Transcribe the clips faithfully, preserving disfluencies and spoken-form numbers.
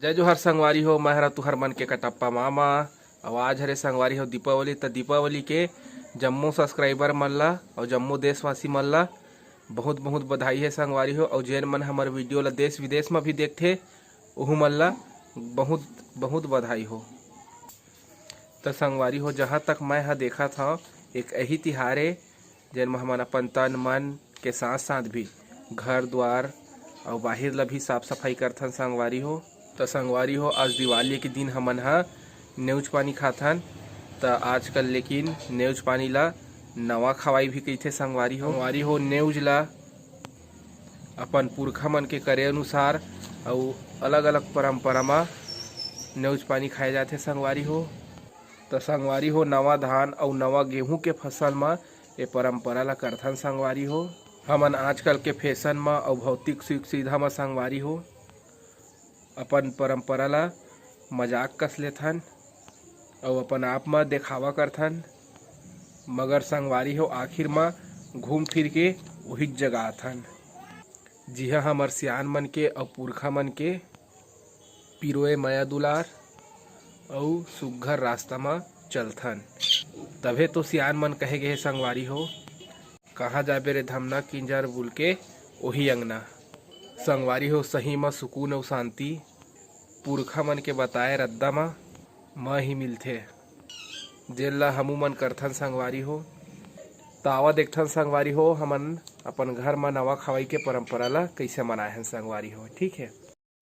जय जोहार संगवारी हो, मैं हरा तुहर मन के कटप्पा मामा। अउ आज हरे संगवारी हो दीपावली, त दीपावली के जम्मो subscriber मन ला अउ जम्मो देशवासी मन ला बहुत बहुत बधाई हे संगवारी हो। अउ जेन मन हमर video ला देश विदेश म भी देखथे, ओहू मन ला बहुत बहुत बधाई हो। त संगवारी हो, जहाँ तक मैं ह देखत हव, एक एही तिहार ए, जेन म हमन अपन तन मन के साथ साथ भी घर द्वार अउ बाहिर ला भी साफ सफाई करथन संगवारी हो। त संगवारी हो, आज दिवाली के दिन हमन ह नेउच पानी खाथन। त आजकल लेकिन नेउच पानी ला नवा खवाई भी कहिथे संगवारी हो। संगवारी हो, नेउच ला अपन पुरखा मन के करे अनुसार अउ अलग-अलग परंपरा म नेउच पानी खाए जाथे संगवारी हो। त संगवारी हो, नवा धान अउ नवा गेहूं के फसल म ए परंपरा ल करथन संगवारी हो। हमन आजकल के fashion म अउ भौतिक सुख सुविधा म संगवारी हो, अपन परंपरा ल मजाक कस लेथन अउ अपन आप म देखावा करथन, मगर संगवारी हो, आखिर म घूम फिर के उहीच जगह आथन, जिहां हमर सियान मन के अउ पुरखा मन के पिरोए मया दुलार अउ सुग्घर रास्ता म चलथन। तभे तो सियान मन कहे गे हे संगवारी हो, "कहाँ जाबे रे धमना, किंजर बुल के ओही अंगना।" संगवारी हो, सही म सुकून अउ शांति पुरखा मन के बताए रद्दा म, म ही मिलथे, जेन ल हमू मन करथन संगवारी हो। त आवा देखथन संगवारी हो, हमन अपन घर म नवा खवाई के परंपरा ल कइसे मनाए हन संगवारी हो, ठीक हे।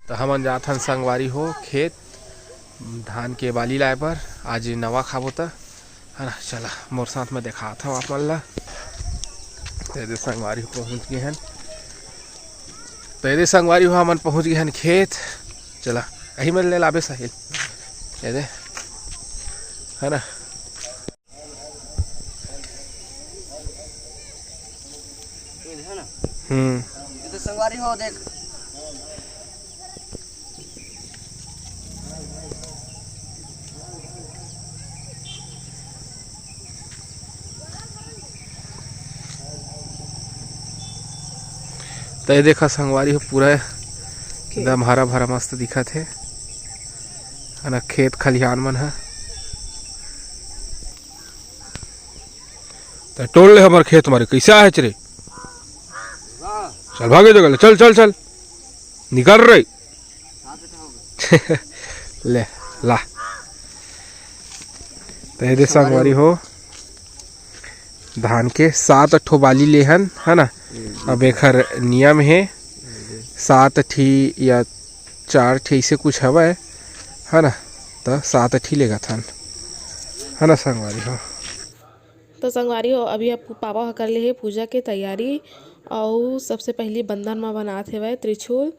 त हमन जाथन संगवारी हो खेत, धान के बाली लाए बर। आज नवा खाबो त, है ना। चला, मोर साथ में देखात हव आप मन ला। त एदे संगवारी हो पहुँच गे हन। त एदे संगवारी हो, हमन पहुँच गे हन खेत। चला, यही में ले लाबे साहिल। एदे, है ना। हम्म। ये तो संगवारी हो, देख। त ये देखा संगवारी हो, पूरा एकदम हरा भरा मस्त दिखत हे, है ना, खेत खलिहान मन ह। त टोल ले हमर खेत मारे, कैसे आहे रे? चल भागे जगह ले, चल, चल, चल, निकल रे। ले, ला। त ये दे संगवारी हो, धान के सात ठो बाली लेहन, है ना? अब एखर नियम हे, सात ठी या चार ठी ऐसे कुछ हवय, है ना? त सात ठी लेगत हन, है ना संगवारी हो? तो संगवारी हो, अभी अब पापा ह कर ले हे पूजा के तैयारी, अउ सबसे पहली बंदन म बनात हेवय त्रिशूल,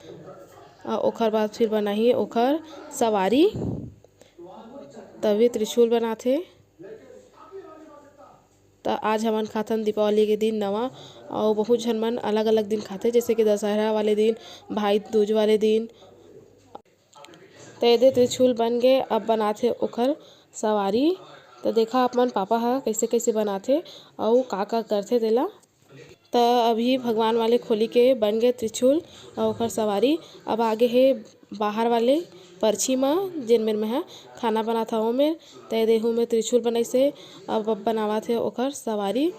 अउ ओखर बाद फिर बनाही ओखर सवारी, तभी त्रिशूल बनाथे। त आज हमन खाथन दीपावली के दिन नवा, अउ बहुत झन मन अलग-अलग दिन खाथे, जैसे कि दशहरा वाले दिन, भाई दूज वाले दिन। त एदे त्रिशूल बन गे, अब बनाथे ओखर सवारी। त देखा आप मन पापा ह कइसे कइसे बनाथे अउ का का करथे तेला। त अभी भगवान वाले खोली के बन गे त्रिशूल अउ ओखर सवारी। अब आगे हे बाहर वाले परछी म, जेन मेर मैं ह खाना बनात हवं ओमेर। त एदे हूँ में त्रिशूल बनाइसे, अब, अब बनावत हे ओखर सवारी।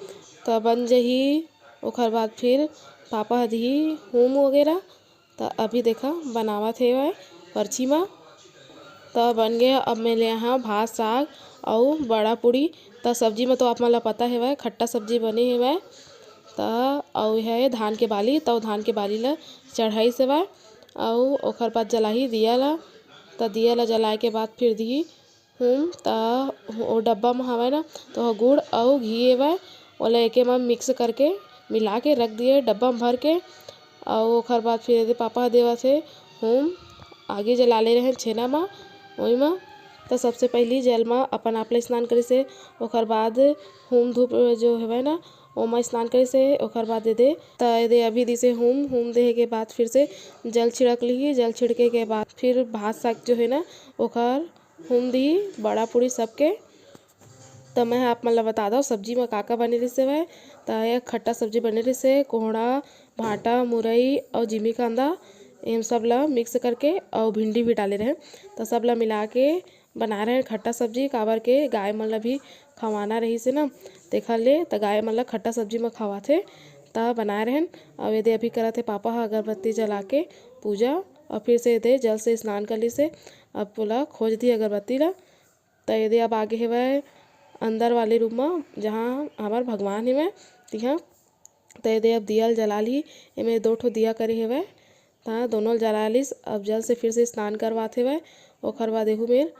त बन जही, ओखर बाद फिर पापा ह दिही हूम वगैरह। त अभी देखा बनावत हेवय परछी म। त बन गे, अब मैं ले आहा भात साग अउ बड़ा पूड़ी। त सब्जी म तो आप मन ल पता हेवय, खट्टा सब्जी बने हेवय। त अउ हे धान के बाली, त धान के बाली ल चढ़ाइस हेवय अउ ओखर बाद जलाही दिया ल। त दिया ल जलाए के बाद फिर दिही हूम, त ओ डब्बा म हवय ना, त ओह गुड़ अउ घी हेवय, ओला एके म mix करके मिला के रख दिए डब्बा म भर के। अउ ओखर बाद फिर एदे पापा ह देवत हे हूम, आगी जला ले रहेन छेना म, ओही म। त सबसे पहिली जल म अपन आप ल स्नान करिस हे, ओखर बाद हूम धूप जो हेवय ना, ओमा स्नान करिस हे। ओखर बाद एदे, त एदे अभी दिस हे हूम, हूम देहे के बाद फिर से जल छिड़क लिही, जल छिड़के के बाद फिर भात साग जो हे ना, ओखर हूम दिही बड़ा पूड़ी सबके। त मैं ह आप मन ल बता दव, सब्जी म का का बने रिहिस हवय। त एक खट्टा सब्जी बने रिहिस हे, कोहड़ा, भांटा, मुरई अउ जिमी कांदा। एम सब ला मिक्स करके अउ भिंडी भी डाले रहेन। त सब ला मिला के बनाए रहेन खट्टा सब्जी, काबर के गाय मन ला भी खवाना रहिस हे ना, तेखर ले त गाय मन ला खट्टा सब्जी म खवाथे। त बनाए रहेन। अउ एदे अभी करत हे पापा ह अगरबत्ती जला के पूजा, अउ फिर से एदे जल से स्नान कर लिस हे। अब ओला खोज दी अगरबत्ती ला। त एदे अब आगे हेवय अंदर वाले रूम म, जहाँ हमर भगवान हेवय तिहाँ। त एदे अब दिया ल जला ली। एमे दो ठो दिया करे हेवय। त दोनों ल जला लिस। अब जल से फिर से स्नान करवात हेवय। ओखर बाद एहू मेर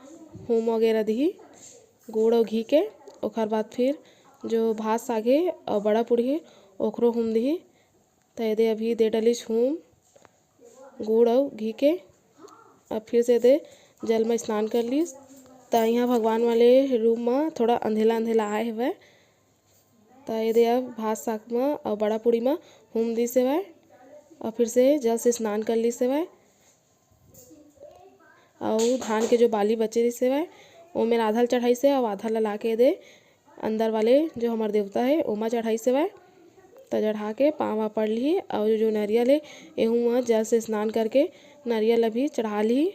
हूम वगैरह दिही गुड़ अउ घी के। ओखर बाद फिर जो भात साग हे अउ बड़ा पूड़ी हे, ओखरो हूम दिही। त एदे अभी दे डलिस हूम गुड़ अउ घी के। अब फिर से एदे जल म स्नान कर लिस। त इहाँ भगवान वाले रूम म थोड़ा अंधेला अंधेला आए हेवय। त एदे अब भात साग म अउ बड़ा पूड़ी म हूम दिस हेवय। अउ फिर से जल से स्नान कर लिस हेवय। अउ धान के जो बाली बचे रिस हेवय, ओमेर आधा ल चढ़ाइस हे अउ आधा ल लाके एदे अंदर वाले जो हमर देवता हे, ओमा चढ़ाइस हेवय। त चढ़ा के पाँव पड़ लिही। अउ जो नरियल हे, एहू म जल से स्नान करके नरियल ल भी चढ़ा लिही।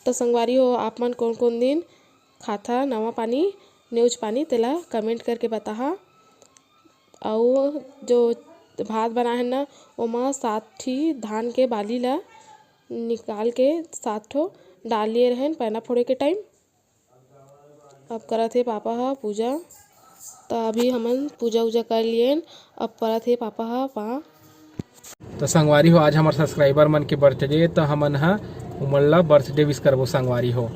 त संगवारी हो, आप मन कोन कोन दिन खाता नवा पानी, नेउच पानी, तेला कमेंट करके बताहा। अउ जो भात बनाए हन ना, ओमा सात ठी धान के बाली ला निकाल के सात ठो डाल लिए रहन पैना फोड़े के टाइम। अब करत हे पापा ह पूजा। त अभी हमन पूजा उजा कर लिएन। अब परत हे पापा ह पाँव। त संगवारी हो, आज हमर सब्सक्राइबर मन के बर्थडे, त हमन ह उमन ला बर्थडे विश करबो संगवारी हो।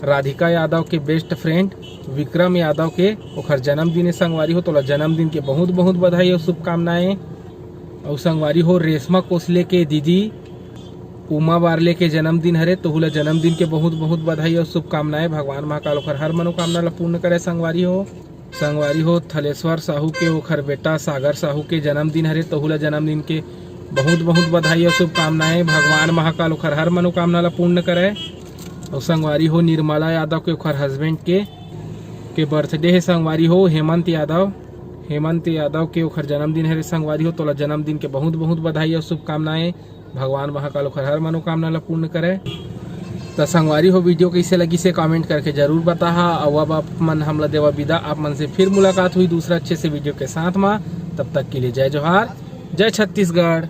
राधिका यादव के बेस्ट फ्रेंड विक्रम यादव के ओखर जन्मदिन हे संगवारी हो, तोला जन्मदिन के बहुत बहुत बधाई अउ शुभकामनाएं। अउ संगवारी हो, रेशमा कोसले के दीदी उमा बारले के जन्मदिन हरे, तोहू ला जन्मदिन के बहुत बहुत बधाई अउ शुभकामनाएं। भगवान महाकाल ओखर हर मनोकामना ला पूर्ण करे संगवारी हो। संगवारी हो, थलेश्वर साहू के ओखर बेटा सागर साहू के जन्मदिन हरे, तोहू ला जन्मदिन के बहुत बहुत बधाई अउ शुभकामनाएं। भगवान महाकाल ओखर हर मनोकामना ला पूर्ण करे। अउ संगवारी हो, निर्मला यादव के ओखर हस्बैंड के के बर्थडे हे संगवारी हो, हेमंत यादव। हेमंत यादव के ओखर जन्मदिन हरे संगवारी हो, तोला जन्मदिन के बहुत बहुत बधाई अउ शुभकामनाएं। भगवान महाकाल ओखर हर मनोकामना ला पूर्ण करे। त संगवारी हो, वीडियो कइसे लगिस हे कमेंट करके जरूर बताहा। अउ अब आप मन हमला देवा विदा, आप मन से फिर मुलाकात होही दूसरा अच्छे से वीडियो के साथ मा। तब तक के लिए जय जोहार, जय छत्तीसगढ़।